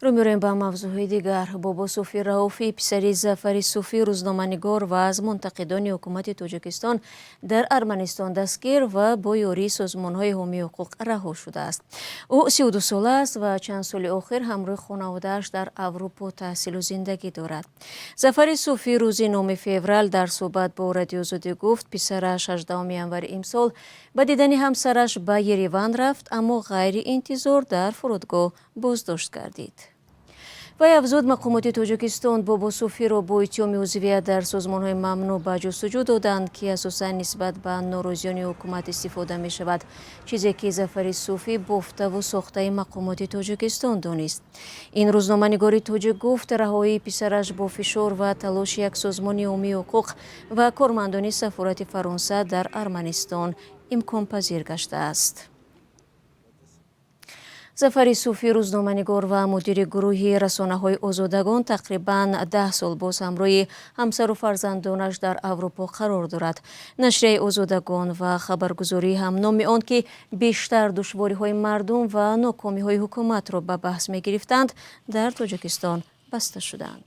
Рӯ меорем ба мавзӯъҳои дигар. Бобо Суфӣ Рауфӣ, писари Зафари Суфӣ, рӯзноманигор ва аз мунтақидони ҳукумати Тоҷикистон, дар Арманистон дастгир ва бо ёрии созмонҳои ҳомии ҳуқуқ раҳо шудааст. Ӯ 32 сола аст ва чанд соли охир ҳамроҳи хонаводааш дар Аврупо таҳсилу зиндагӣ дорад. Зафари Суфӣ рӯзи 9 феврал дар суҳбат бо Радиои Озодӣ гуфт, писараш 18 январи имсол ба дидани ҳамсараш ба Ереван рафт, аммо ғайриинтизор дар фурудгоҳ боздошт гардид. Вай афзуд, мақомоти Тоҷикистон Бобо Суфиро бо иттиҳоми узвият дар созмонҳои мамнӯъ ба ҷустуҷӯ доданд, ки асосан нисбат ба норозиёни ҳукумат истифода мешавад, чизе ки Зафари Суфӣ бофтаву сохтаи мақомоти Тоҷикистон донист. Ин рӯзноманигори тоҷик гуфт, раҳоии писараш бо фишор ва талоши як созмони ҳомии ҳуқуқ ва кормандони сафорати Фаронса дар Арманистон имконпазир гаштааст. Зафари Суфӣ, рӯзноманигор ва мудири гурӯҳи расонаҳои Озодагон, тақрибан 10 сол боз ҳамроҳи ҳамсару фарзандонаш дар Аврупо қарор дорад. Нашрияи Озодагон ва хабаргузории ҳамноми он, ки бештар душвориҳои мардум ва нокомиҳои ҳукуматро ба баҳс мегирифтанд, дар Тоҷикистон баста шуданд.